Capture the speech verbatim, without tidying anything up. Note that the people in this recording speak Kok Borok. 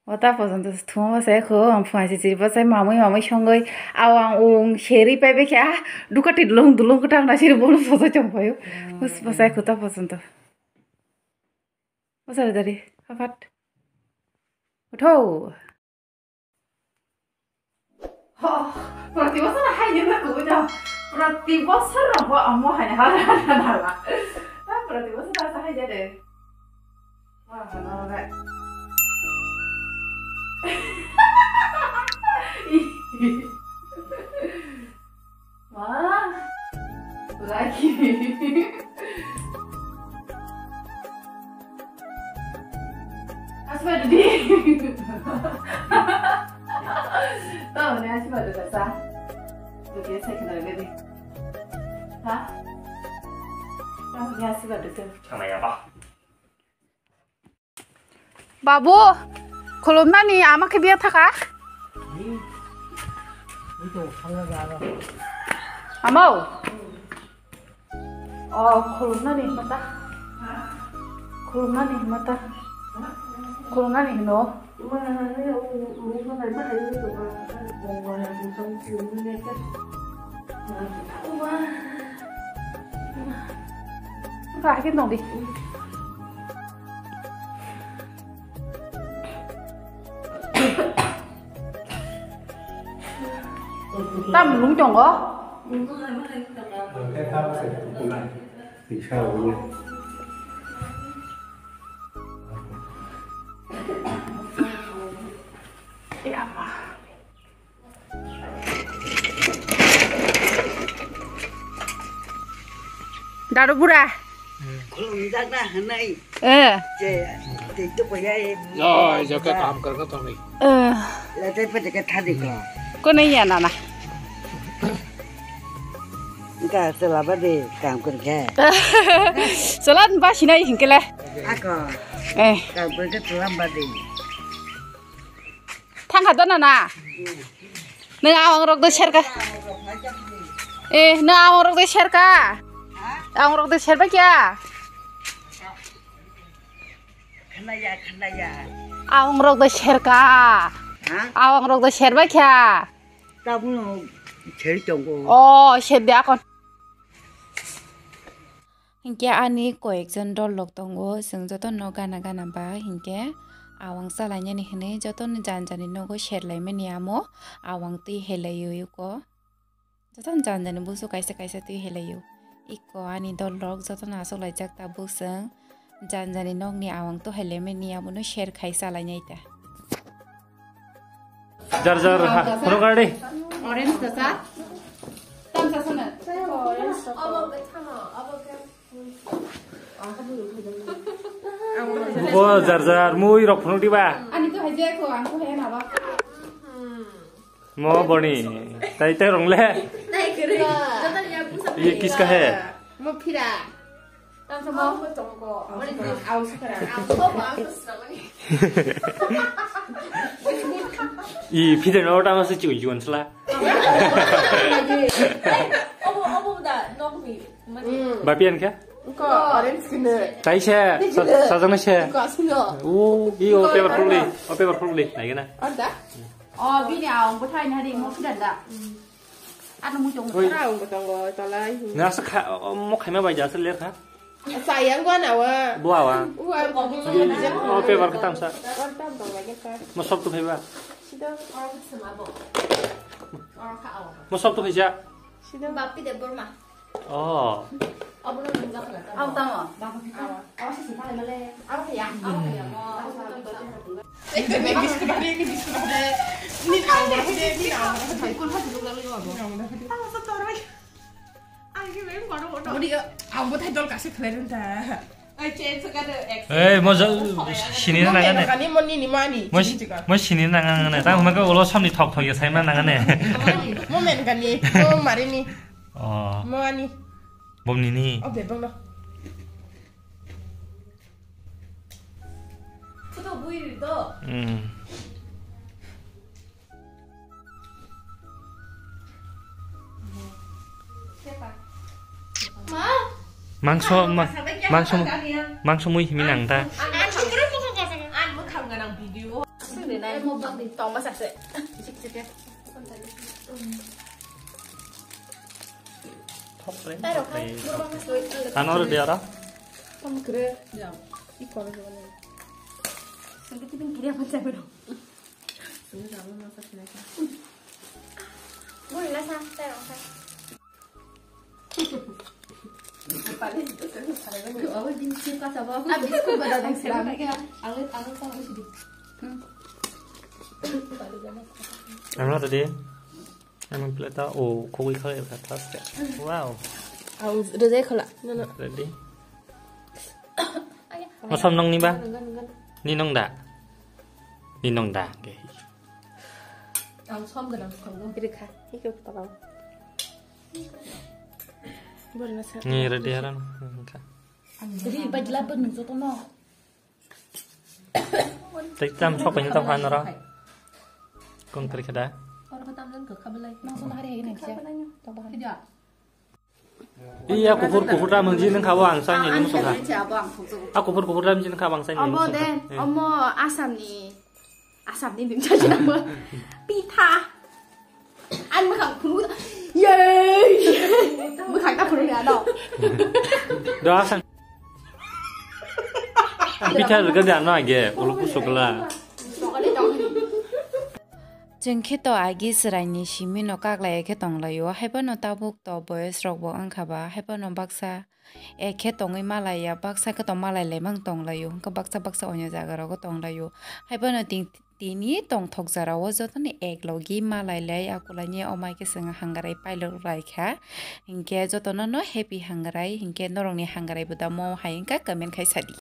O ta pojonto thuma bwsai kho, ang phunai se chiri bwsai mamwi mamwi songwi, aw ang ung seri pai bekha, ah, dukati dulung dulung kwtang na siri bono sosa chong paio. Bwsai kho ta pojonto. Bwsai dari, hapat. Utho. Ho, proti bosor hai ni na kuwi no. Proti bosor no bo amo hai na ha na na la. Ta proti bosor ta hai jade. Wah, no re. Wah, lagi. Asma didi. Tahu ni asma didi sa. Oke, saya kenal didi. Ha? Tahu ni asma didi. Sama ya, Pak. Babu, khulumnani ama khe biya thaka? Amo. O, khulumnani himata. Khulumnani himata. Khulumnani hino. Ka hakin dong di. Tam lung tongo. Daru bura. Khulumjak na hwnwi. Eh. Je, tei to koya e. Oi, joke kam kar ko tongwi. Eh. Late pe ke thadi ko. Ko nahi ya nana. Ka chala ba de kam kar ke. Chala ba sinai hinkele. Ako. Eh. Kam kar ke chala ba de. Thangkha dono na. Nwng awang rok do serka. Eh, nwng awang rok do serka. Awang rok do serba kya? Khnaya, khnaya. Awang rok do serka. Ha? Awang rok do serba kya? Tabuk no seri tongo. Oh, serdi akon. Hinkhe ani koyekjon dol rok tongo, chwng jotono gana gana ba hinkhe awang chalainani hinwi jotono jani jani nogo serlaimani amo awang twi helaiwi uko. Jotono jani jani busu kaisa kaisa twi helaio. Iko ani dol rok jotono achuklaijak tabuk chwng jani jani nokni awang twi helaiwi abono ser khai chalainai ta. Jar jar ha, phunuk ar di. Orange da sa? Tam sa sana. Buko jar jar mui rok phunuk di ba. Ani to hai je ko, ang ko hai na ba. Mo boni. Tai tai rong le. Nai kere. Ye kiska hai? Mo phira. I phide no tama se chiun chiun sla. Bapian kha? Taisa, sajang se. O, i o paper khulli, o paper khulli, nai gana. O bini awang bwthai nari mo phidar da. Ano mui tongo. Oi. Awang bwthango tolai. Na sa kha, mo khaima bai ja se ler kha. Sayang gua nawa. Bua wa. Ua. O paper kha tamsa. Tam tong lagi kha. Mo sop tu phaiba. Sida. Mo sop tu phaija. Sida. Bapi de Burma. Oh. Abo no nung jakla. Abo tamo. Abo sisi pale male. Abo ya. Abo ya. Ekta bag biscuit ade, ekta biscuit ade. Ni abo ade, ni abo ade. Kul pha dulu lalu abo. Abo sa toroi. Ai ke beng kono kono. Bodi abo thai dol kasi khlai run ta. Ei, mo ja-, sini na nangane. Kani mo nini mani. Mo si-, mo sini na nangane. Ta huma ko ulo samni thok thok ya sai ma nangane. Mo men kani, mo marini. Oh. Mo ani. Bom nini. Oh, bebang no. Photo bui do. Hmm. Mangso, ma-, mangso, mangso mui himi nang ta. Ang bwkhang ganang video. Tongma sakse. Ano rw diara. Tong kre. Ya. I kor jone. Sangke tipin kiri apa cakero. Sini sama masa sini. Boleh lah, santai, santai. Ano tadi? Ano plate o kogoi khalai kha taste. Wow. Ang rejai khala. Ready? Osom nong ni ba? Ni nong da? Ni nong da? Ang som ganang tongo. Rikha. Iko tolong. Ni ready aran. Ri bajla pun nung joto no. Tei tam sok pain tam han ro. Kong kri khada. Or khatam nang kha balai. Nang sona hari hari nang siya. Tong bahar. Iya, kuphur, kuphur ta mungji nung kha bo ang sai ni nung sokha. A kuphur, kuphur ta mungji nung kha bo ang sai ni nung sokha. Omo de, omo Assam ni. Asap ni bim chaji nang bo. Pitha. An mwkhang phunu. Yay. Mwkhang ta phunu ya do. Do asang. Pitha rwgwk de ano age, ulo kusukla. Chwng khe to agi chwraini simi no kaklai khe tonglaio, haiphano tabuk to boyes rok bo wngkha ba, haiphano baksa Ek khe tongwi malaiya, baksa khe tong malai laimang tonglaio, hwnkhe baksa baksa onyo jaga rogo tonglaio. Haiphano tin-, tini tongthok jora o jotono ek logi malai lai, akulaini omai khe chwng hangrai pailok lai kha. Hinkhe jotono no happy hangrai, hinkhe norokni hangrai bo tamo hai wngkha comment khai sadi.